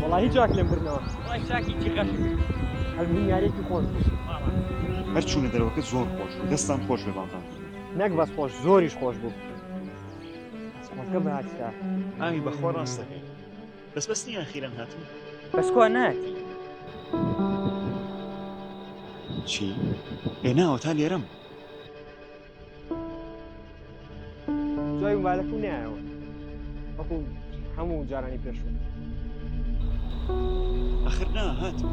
وەڵاهی چاک لێم بردنەوە. وەڵای چاکی چی غەشم کرد. ئەلموهیم یاریەکی خۆش بوو. هەر چوونە دەرەوەکە زۆر خۆش بوو دەستان خۆش بێ بانگتان کردم. نەک بەس خۆش زۆریش خۆش بوو. بەس خۆزگە بهاتیتە. ئای بەخوا ڕاست دەکەی بەس بەس نییە ئەخیرەن هاتم. بەس کوا ناتی. چی؟ ئێ نا ئەوەتا لێرەم. جوابی مۆبایلەکەم نایەوە وەکو هەموو جارانی پێشوو. ئەخر نا هاتم.